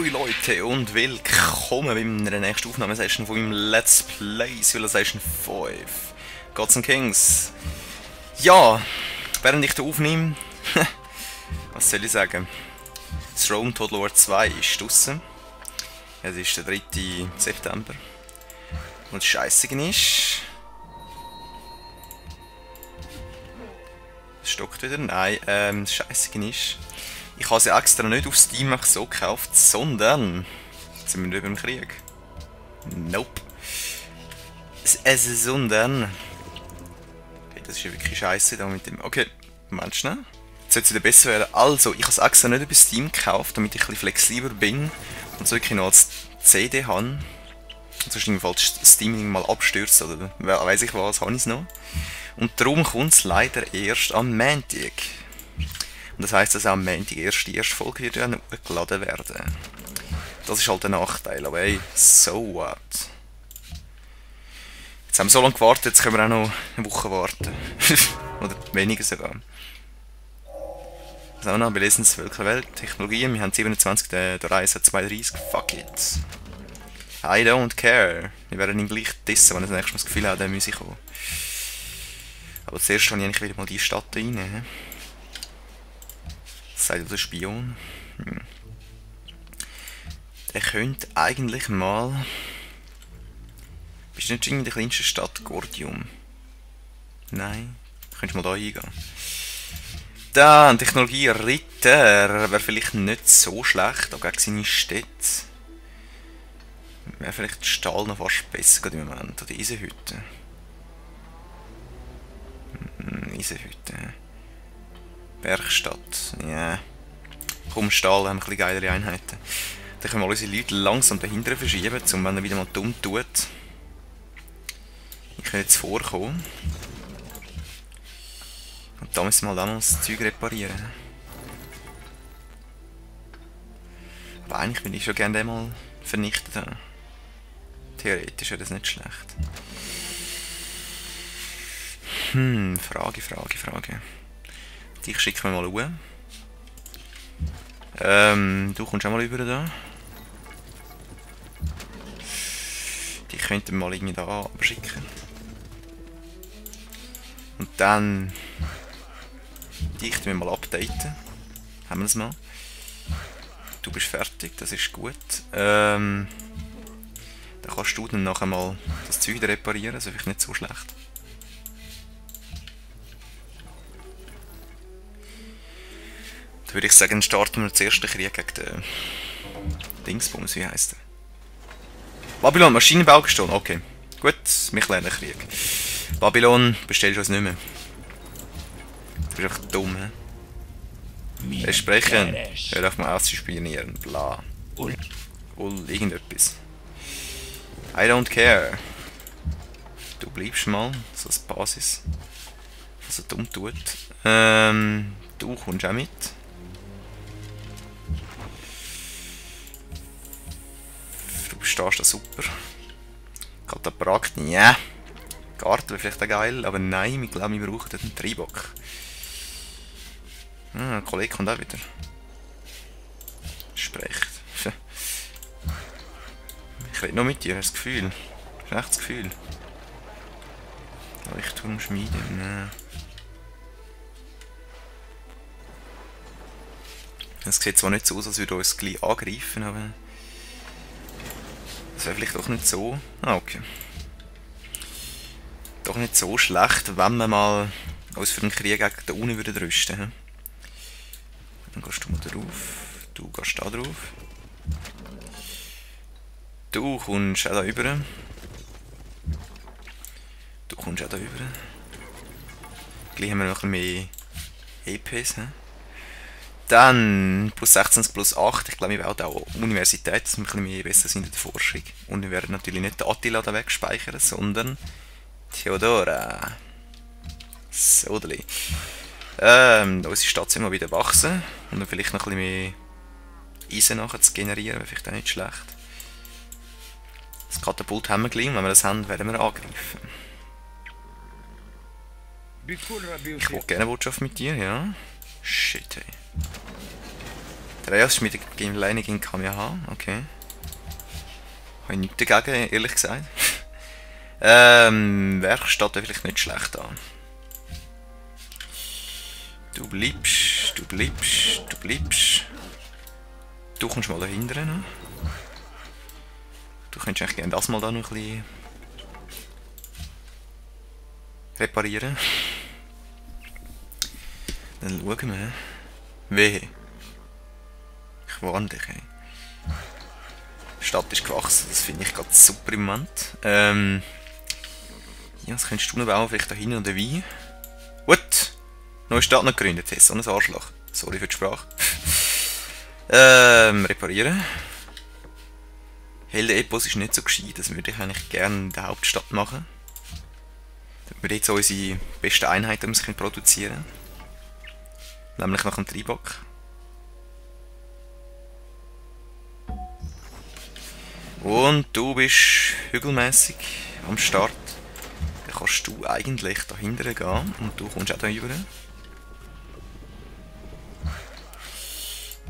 Hallo Leute und willkommen bei einer nächsten Aufnahmesession von meinem Let's Play Civilization 5 Gods and Kings. Ja, während ich da aufnehme, was soll ich sagen? Throne Total War 2 ist draussen. Es ist der 3. September. Und das Scheissige ist... Es stockt wieder? Nein, das Scheissige ist... Ich habe sie extra nicht auf Steam so gekauft, sondern... Jetzt sind wir nicht über dem Krieg. Nope. Sondern... Okay, das ist ja wirklich scheiße da mit dem... Okay, Moment schnell. Jetzt sollte es wieder besser werden. Also, ich habe es extra nicht über Steam gekauft, damit ich ein bisschen flexibler bin. Und es wirklich noch als CD habe. Und sonst falls Steam mal abstürzt oder weiss ich was, habe ich es noch. Und darum kommt es leider erst am Montag. Und das heisst, dass auch am Montag erst die erste Folge wird hochgeladen werden. Das ist halt der Nachteil, aber hey, so what. Jetzt haben wir so lange gewartet, jetzt können wir auch noch eine Woche warten. Oder weniger sogar. Was auch noch? Belesenswölker Welt, Technologien, wir haben 27, der Reise hat 32, fuck it. I don't care. Wir werden ihn gleich dissen, wenn er das nächste Mal das Gefühl hat, dann muss ich kommen. Aber zuerst habe ich eigentlich wieder mal die Stadt rein. Das sagt der Spion. Der könnte eigentlich mal... Bist du nicht in der kleinsten Stadt Gordium? Nein. Könntest du mal da eingehen. Dann, Technologie Ritter. Wäre vielleicht nicht so schlecht, auch gegen seine Städte. Wäre vielleicht Stahl noch fast besser gerade im Moment. Oder Eisenhütte. Eisenhütte. Werkstatt. Ja. Yeah. Komm, Stahl, haben wir ein bisschen geilere Einheiten. Dann können wir unsere Leute langsam dahinter verschieben, um wenn er wieder mal dumm tut. Ich kann jetzt vorkommen. Und da müssen wir halt auch noch das Zeug reparieren. Aber eigentlich will ich schon gerne den mal vernichten. Theoretisch wäre das nicht schlecht. Frage. Dich schicken wir mal rüber. Du kommst auch mal rüber da. Die könnten wir mal irgendwie da abschicken. Und dann... Dich wir mal updaten. Haben wir das mal. Du bist fertig, das ist gut. Dann kannst du dann nachher mal das Zeug reparieren, das ist vielleicht nicht so schlecht. Dann würde ich sagen, starten wir den ersten Krieg gegen den Dingsbums, wie heisst der? Babylon, Maschinenbau gestohlen, okay. Gut, wir lernen Krieg. Babylon, bestellst du uns nicht mehr. Du bist einfach dumm, hä? Versprechen, hör auf mal auszuspionieren, bla. Irgendetwas. I don't care. Du bleibst mal, so als Basis. Was er dumm tut. Du kommst auch mit. Du stehst da super. Kataprakt, ja. Garten wäre vielleicht auch geil, aber nein, ich glaube, wir brauchen einen Triebock. Ein Kollege kommt auch wieder. Spricht. Ich rede noch mit dir, hast du das Gefühl? Das ist echt das Gefühl. Leuchtturm schmieden, Es sieht zwar nicht so aus, als würde uns gleich angreifen, aber... Das wäre vielleicht doch nicht so... Ah, okay. Doch nicht so schlecht, wenn wir mal uns für den Krieg gegen den Uni würden rüsten. Dann gehst du mal drauf. Du gehst da drauf. Du kommst auch da rüber. Du kommst auch da rüber. Gleich haben wir noch ein bisschen mehr EPs. Dann plus 16 plus 8. Ich glaube, wir bauen auch Universität, dass wir ein bisschen mehr besser sind in der Forschung. Und wir werden natürlich nicht den Attila da wegspeichern, sondern Theodora. Sodeli. Unsere Stadt sind mal wieder wachsen. Und dann vielleicht noch ein bisschen mehr Eisen nachher zu generieren, wäre vielleicht auch nicht schlecht. Das Katapult haben wir gleich, wenn wir das haben, werden wir angreifen. Ich will gerne Wirtschaft mit dir, ja. Shit, hey. Der erste ist mit der Game gegen Kamehameha, okay. Habe ich nichts dagegen, ehrlich gesagt. Werkstatt vielleicht nicht schlecht an. Du bleibst, du bleibst, du bleibst. Du kommst mal dahinter noch. Du könntest eigentlich gerne das mal da noch ein bisschen reparieren. Dann schauen wir. Wehe. Ich warne dich. Hey. Die Stadt ist gewachsen, das finde ich gerade super im Moment. Ja, was könntest du noch bauen? Vielleicht da hinten oder wie? What? Neue Stadt noch gegründet, hey, so ein Arschloch. Sorry für die Sprache. Reparieren. Helden-Epos ist nicht so gescheit, das würde ich eigentlich gerne in der Hauptstadt machen. Damit wir jetzt unsere besten Einheiten produzieren können. Nämlich nach dem Triebock. Und du bist hügelmäßig am Start. Dann kannst du eigentlich dahinter gehen und du kommst auch da rüber.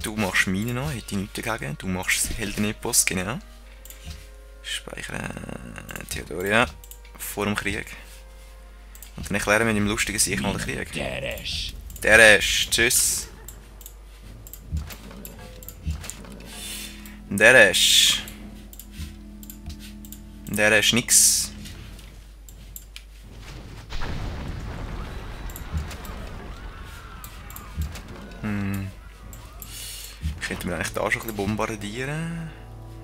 Du machst Minen noch, hätte ich nichts dagegen. Du machst Helden-Epos, genau. Speichern. Theodoria. Vor dem Krieg. Und dann erklären wir dem lustigen Sieg mal den Krieg. Der ist. Tschüss. Der ist nix. Könnten wir eigentlich da schon ein bisschen bombardieren?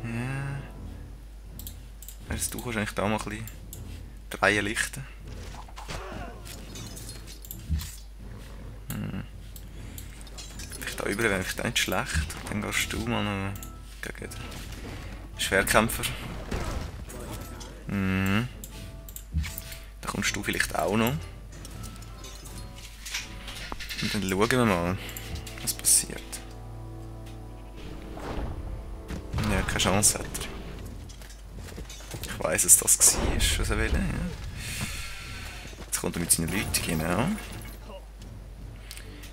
Ja. Also du kannst eigentlich da mal ein bisschen drehen lichten. Vielleicht da über wäre vielleicht nicht schlecht. Dann gehst du mal noch gegen den Schwerkämpfer. Da kommst du vielleicht auch noch. Und dann schauen wir mal, was passiert. Ja, keine Chance hat er. Ich weiss, dass das war, was er will. Ja. Jetzt kommt er mit seinen Leuten, genau.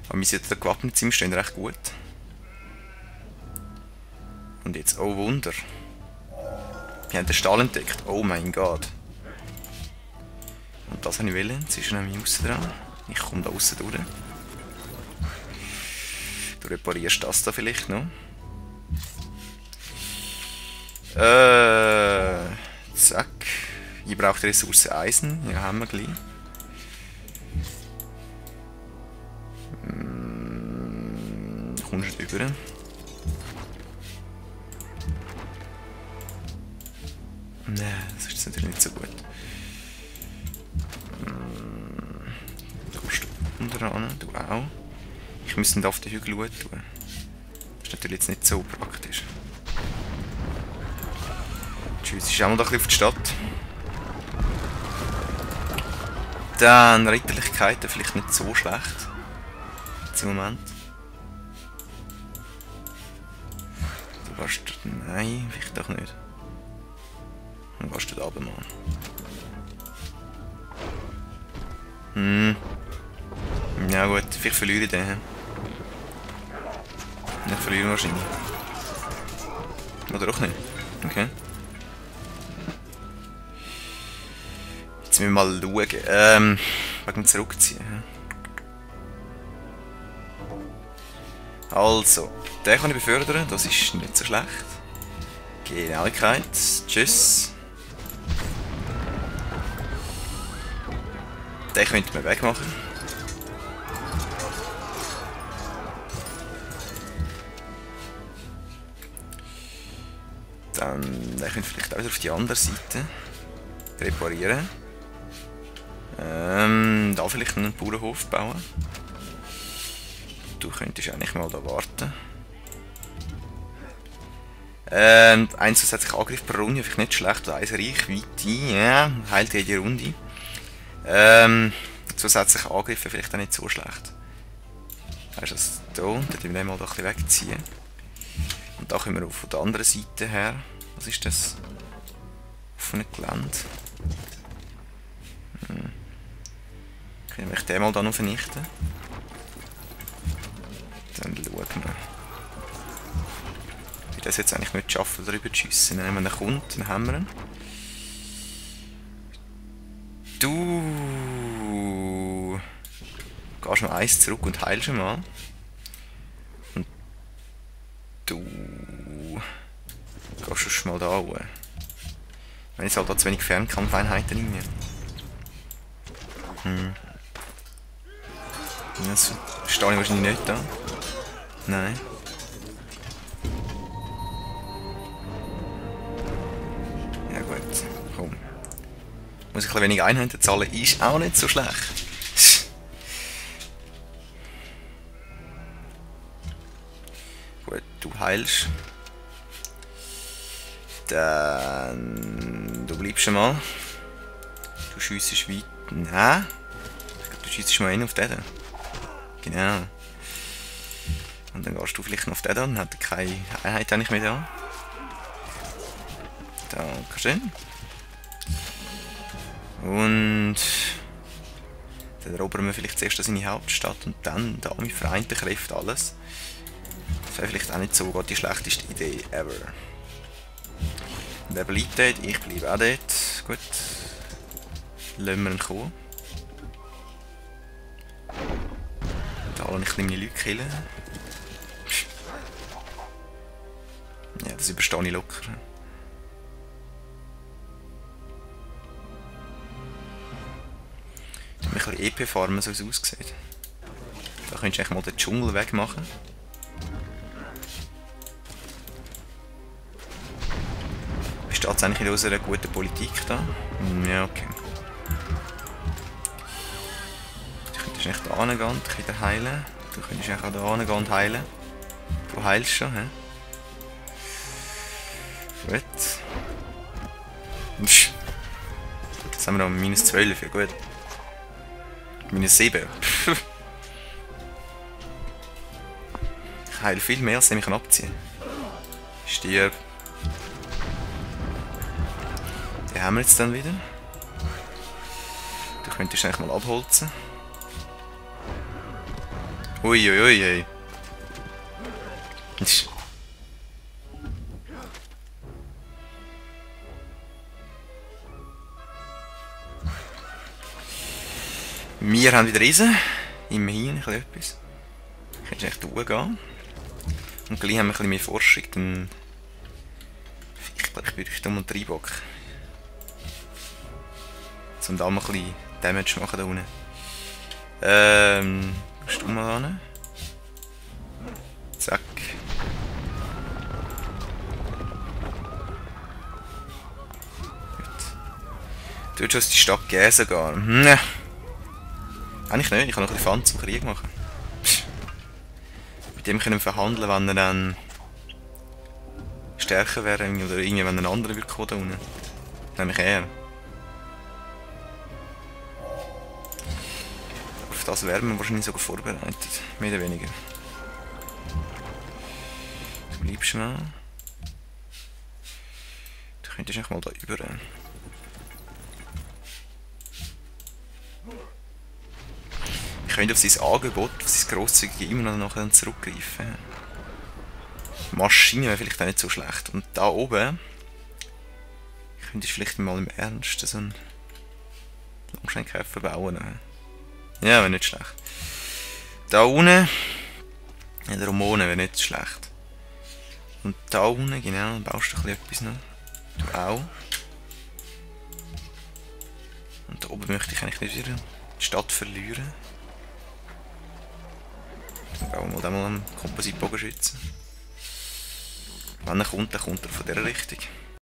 Aber wir sind da gewappnet, sind, wir stehen recht gut. Und jetzt, oh Wunder. Wir haben den Stall entdeckt, oh mein Gott. Und das habe ich wollen, jetzt ist er nämlich aussen dran. Ich komme da aussen durch. Du reparierst das da vielleicht noch. Zack. Ich brauche die Ressource Eisen. Ja, haben wir gleich. Kommst du rüber? Nein, das ist jetzt natürlich nicht so gut. Du kommst unten ran, du auch. Ich müsste da auf den Hügel tun. Das ist natürlich jetzt nicht so praktisch. Tschüss, ist auch mal da ein bisschen auf die Stadt. Dann Ritterlichkeiten vielleicht nicht so schlecht. Jetzt im Moment. Du warst. Nein, vielleicht doch nicht. Dann gehst du da runter, Mann. Ja gut, vielleicht verliere ich den. Ich verliere wahrscheinlich. Oder auch nicht. Okay. Jetzt müssen wir mal schauen. Wegen dem Zurückziehen. Also, den kann ich befördern, das ist nicht so schlecht. Genauigkeit, tschüss. Den könnten wir wegmachen. Dann den könnte vielleicht auch wieder auf die andere Seite reparieren. Da vielleicht einen Bauernhof bauen. Du könntest eigentlich mal da warten. Ein zusätzlicher Angriff pro Runde, vielleicht nicht schlecht. Eins Reichweite, ja, heilt jede Runde. Zusätzliche Angriffe vielleicht auch nicht so schlecht. Weißt du, das hier, dann tun wir mal da ein bisschen wegziehen. Und da können wir auf der anderen Seite her. Was ist das? Offene Gelände. Können wir den mal da noch vernichten? Dann schauen wir. das jetzt eigentlich nicht schaffen, darüber zu schiessen. Wenn er kommt, dann haben wir ihn. Du gehst mal eins zurück und heilst ihn mal. Und du gehst schon mal da hoch. Wenn ich halt da zu wenig Fernkampfeinheiten in mir. Das stehe ich wahrscheinlich nicht da. Nein. Ja gut, komm. Muss ich ein bisschen weniger Einheiten zahlen, ist auch nicht so schlecht. Gut, du heilst. Dann... Du bleibst schon mal. Du schiessest weit. Nein. Ich glaube, du schiessest mal hin auf den. Genau. Und dann gehst du vielleicht noch auf den, dann hat er keine Einheit eigentlich mehr da. Dankeschön. Und dann erobern wir vielleicht zuerst seine Hauptstadt und dann da mit vereinten Kräften alles. Das wäre vielleicht auch nicht so die schlechteste Idee ever. Und er bleibt dort, ich bleibe auch dort. Gut. Lassen wir ihn kommen. Da lasse ich meine Leute killen. Ja, das überstehe ich locker. Ich will ein bisschen EP farmen, so wie es aussieht. Da könntest du eigentlich mal den Dschungel wegmachen. Besteht es eigentlich in unserer guten Politik da? Ja, okay. Du könntest eigentlich da hingehen und wieder heilen. Du könntest eigentlich auch da hingehen und heilen. Du heilst schon, hä? Gut. Jetzt haben wir noch minus 12, ja gut. Minus 7. Ich heile viel mehr, als ich abziehen kann. Stirb. Den haben wir jetzt dann wieder. Du könntest eigentlich mal abholzen. Uiuiui. Ui. Wir haben wieder Riesen. Immerhin ein bisschen etwas. Ich könnte echt durchgehen. Und gleich haben wir ein bisschen mehr Forschung. Dann ich bräuchte um einen Dreibock. Um da mal ein bisschen Damage zu machen da unten. Gehst du mal ran? Zack. Gut. Du willst aus die Stadt Gäse gehen? Ja. Eigentlich nicht, ich kann noch ein bisschen Pfand zum Krieg machen. Mit dem können wir verhandeln, wenn er dann stärker wäre oder irgendwie wenn ein anderer wird kommen da unten. Nämlich er. Auf das wären wir wahrscheinlich sogar vorbereitet. Mehr oder weniger. Du bleibst mal. Du könntest eigentlich mal da über. Ich könnte auf sein Angebot, auf sein grosszügige immer noch nachher zurückgreifen. Maschine wäre vielleicht auch nicht so schlecht. Und da oben könnte ich vielleicht mal im Ernst so einen Langscheinkäfer bauen. Ja, wäre nicht schlecht. Da unten, ja, der Romone wäre nicht schlecht. Und da unten, genau, baust du ein bisschen etwas noch. Du auch. Und da oben möchte ich eigentlich nicht wieder die Stadt verlieren. Dann bauen wir da mal einen Kompositbogenschützen. Wenn er kommt, dann kommt er von dieser Richtung.